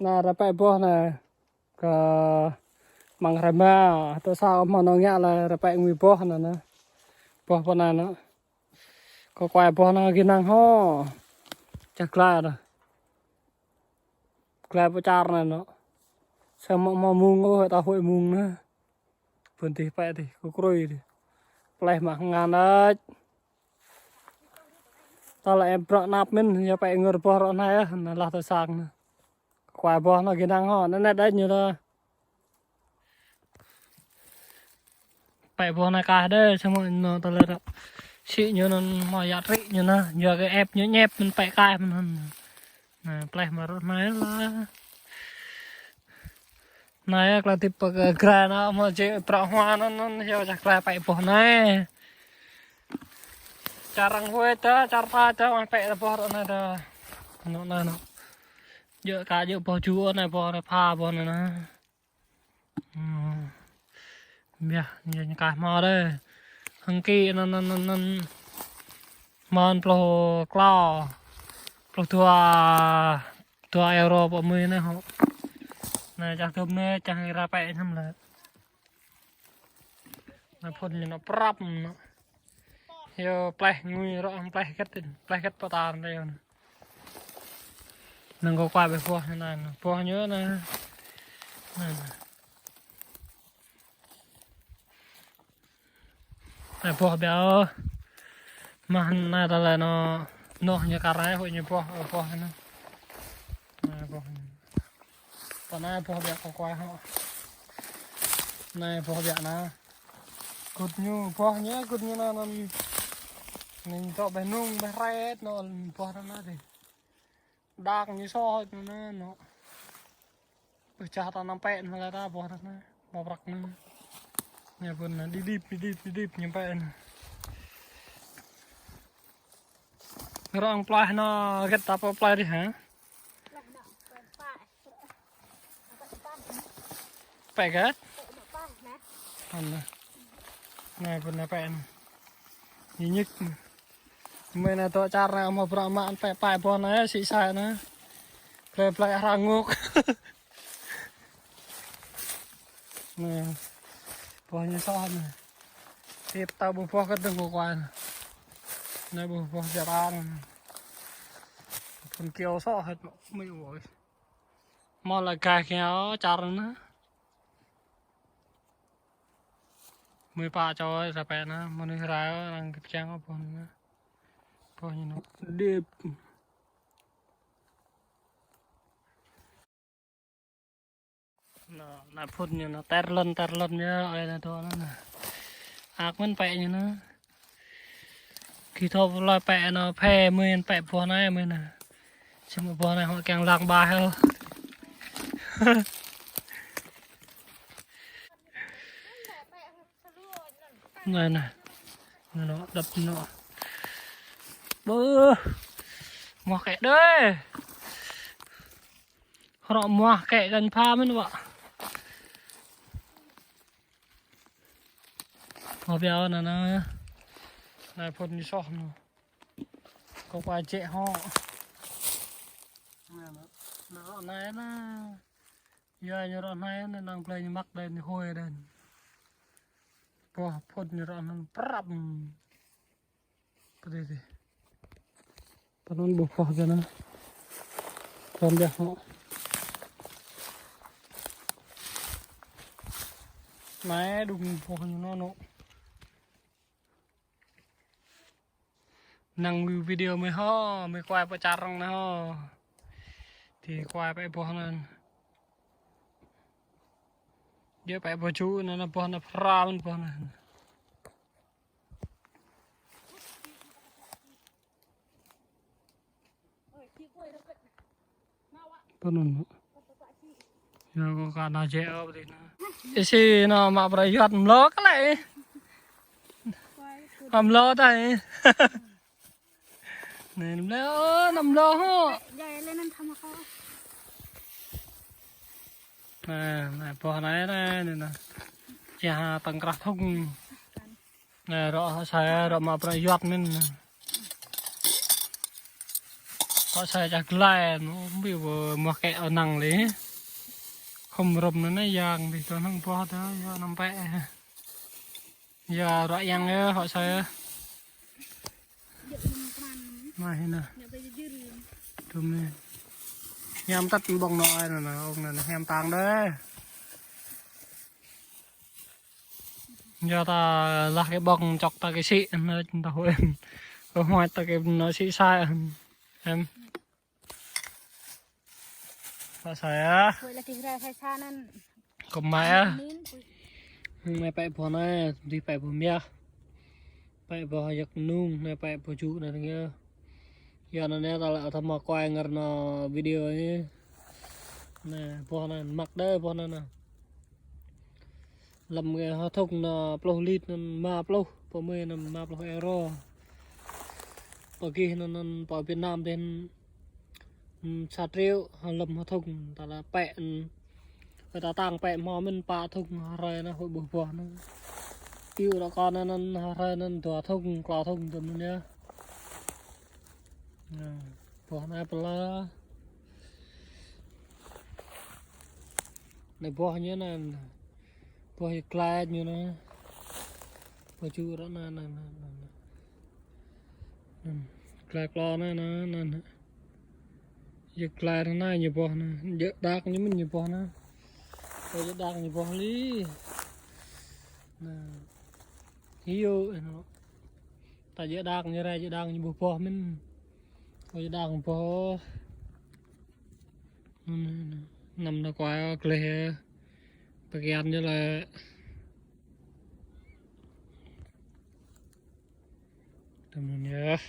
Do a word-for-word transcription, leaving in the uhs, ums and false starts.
Anai rơpĕ boh anai. Kơ măng rơma, tơ sa mơ̆ nŏ ngă lĕ rơpĕ ngui boh anai anai. Boh pơ anai anai. Kơ kuai boh anai gih năng hŏ. Čah glai anai. Glai pơ čar anai anai. Samơ̆ mơ̆ mơ̆ng ôh, ta huĭ mơ̆ng anai. Bơ̆n tih pĕ tih, kơ krui tih. Pleh mă ngăn đôč. Ta lĕ ĕp brŏ năp mơ̆n, yua pĕ ngui boh rŏ anai yơh, anai lah tơ sang anai. Kuai boh anai gih năng hŏ, anai anai đôč ñu ta. Pĕ boh anai kah đôč, samơ̆ anai ta lĕ rŏ. Sĭ ñu anŭn mơ̆ yă trĭ ñu anai, yua kơ ĕp ñu ñĕp mơ̆n pĕ kah mơ̆n anŭn. Anai, pleh mă rŏ anai lah. Anai, klă tip pơ grai anai, mơ̆ jĕ prăk hua anŭn, anŭn, yua čah grai pĕ boh anai. Čar arăng huĭ ta, čar ta, ta, mă pĕ boh rŏ anai ta. Anŭn, anŭn, anŭn. Jĕ ka jĕ boh ju anai, boh anai pha boh anai anai. Hmm. Biă, ñu ñu kah mă đôč. Hăng ki anŭn, anŭn, anŭn, anŭn. Mơ̆n pluh klâo. Pluh dua, dua euro pơ mơi anai hŏ. Anai čah tŭm anai, čah rơpĕ hiam lĕ. Anai phŭn ñu anai prăp anai. Yua pleh ngui rŏ, pleh hơget, pleh hơget pơtar anai yua anai. Năng kơ kuai ƀĕ boh ñu anai, boh ñu anai. Anai, anai. Anai boh biă ôh. Mơ̆ anai ta lĕ anŭn, anŭn ñu kar anai, huĭ ñu boh, boh anai. Anai boh. Pơ anai boh biă kơ kuai hŏ. Anai boh biă anai. Gŭt ñu, boh ñu, gŭt ñu anŭn, anŭn. Anŭn tŏ ƀĕ nung, ƀĕ ret, anŭn boh anŭn anai tih. Đang ñu soh anŭn anŭn. Ƀu čah ta năm pĕ anŭn lĕ ta boh anŭn anai. Boh prăk anŭn. Anai pŭn anai, đĭ đĭp, đĭ đĭp, đĭ đĭp ñu pĕ anŭn. Rŏng pleh anŭn, hơget ta pơ pleh dih hă? Pĕ hơget? Anŭn. Anai pŭn anai pĕ anŭn. Ñu ñik. Mơi anai tŏ čar anai mơ̆ brŏ mă pĕ pă boh anai sĭ sa anai. Pleh pleh arăng ngŏk. Anai. Boh ñu soh anai. Tip ta ƀu boh kơ dơ̆ng kơ kuai anai. Anai ƀu boh jăp anai. Phŭn kiêu soh hơget mơ̆ mơi ơi. Mơ̆ lĕ gah kiăng ôh čar anŭn. Mơi pă čô ơi, rơpĕ anŭn, mơnuih rai ôh, arăng kơčăng ôh, boh anŭn. Boh ñu anŭn. Đĭp. Anŭn, anŭn phŭn ñu anŭn, tơr lŏn, tơr lŏn ñu, ơi anŭn tŏ anŭn. Ak mơ̆n pĕ ñu anŭn. Kơ thâo pơlơi pĕ anŭn, phe mơi pĕ boh anai mơi anŭn. Samơ̆ boh anai hŏ kiăng lăng ƀai hă. Anai, anai. Anŭn, anŭn, đăp anŭn. Bơ. Mơ̆ kĕ đơi. Hrŏ mơ̆ kĕ găn pha mơ̆n wă. Mơ̆ biă anŭn anŭn. Anai phŭn ñu soh anŭn. Kơ kuai jĕ hŏ. Anŭn, anŭn, anai anŭn. Yua ñu rŏ anai anŭn, năng plei ñu măk đơi, ñu huĭ đơi. Boh phŭn ñu rŏ anŭn prăp. Pơ dih dih. Pơ anŭn ƀu boh biă anŭn. Rŏm biă hŏ. Anai đŭng boh ñu anŭn anŭn. Năng view video mơi hŏ, mơi kuai pơ čar arăng anai hŏ. Tih kuai pĕ boh anŭn. Yua pĕ boh ju anŭn, anŭn boh anŭn pral boh anŭn. Pơ anŭn. Yua kơ ka anŭn jĕ ôh pơ dih anŭn. Ih sĭ anŭn mă prăk yuăt mlâo kơ lĕ. Hă mlâo ta ih. Anai mlâo, ơ, anŭn mlâo hŏ. Anai, anai boh anai, anai, anai, anai. Čah tơ̆ng krah thŭng. Anai, rŏ sa, rŏ mă prăk yuăt mơ̆n. Hŏ sa čah glai, anŭn ƀu ƀuh mơ̆ kĕ anŭn lĕ. Khŏm rŏm anŭn anai yang, ƀing ta anŭn boh ta, yua anŭn pĕ. Yua ruă yang yơh, hŏ sa yơh. Anai hĭ anai. Tŭm anai. Hiam tăt ƀơ̆ng anŭn ai anŭn, ŏng anŭn hiam tang đơi. Yua ta lah kơ ƀơ̆ng čŏk ta kơ sĭ, anŭn ta huĭ. Ơ, hmâo ta kơ anŭn sĭ sai. Em. Hŏ sa yơh. Huĭ lah kơ rai sai sa anŭn. Kơ mai ah. Anŭn. Mai pĕ boh anai, dih pĕ boh mơyah. Pĕ boh yăk nung, anai pĕ boh jŭ anai tơngia. Yua anŭn anai ta lĕ ăt hmâo kuai ngă anŭn video anai. Anai, boh anai, măk đơi boh anai anai. Lăm kơ ha thŭng anŭn pluh lit anŭn rơma pluh, pơ mơi anŭn rơma pluh euro. Pơ gih anŭn, anŭn pơ Việt Nam dih, ừm, sa triệu, ha lăm ha thŭng, ta lĕ pĕ, ừm, kơ ta tăng pĕ hmâo mơ̆n pă thŭng ha hrơi anŭn, huĭ ƀuh boh anŭn. Iâu ră kơ anŭn, anŭn ha hrơi anŭn dua thŭng, klâo thŭng tơm anŭn yơh. Anai, boh anai pơla. Anai boh ñu anai. Boh yơh glai ñu anai. Boh jŭ ră anai, anai, anai, anai. Anai, glai klâo anai, anai, anai, anai. Yơh glai anai ñu boh anai. Yơh đak ñu mơ̆n ñu boh anai. Boh yơh đak ñu boh lĕ. Anai. Hiu, anŭn. Ta yơh đak ñu rai, yơh đak ñu ƀuh boh mơ̆n. Ơ, yơh đak boh. Anŭn, anŭn. Anăm anŭn kuai gleh yơh. Pơkian yơh lĕ. Tơm anŭn yơh.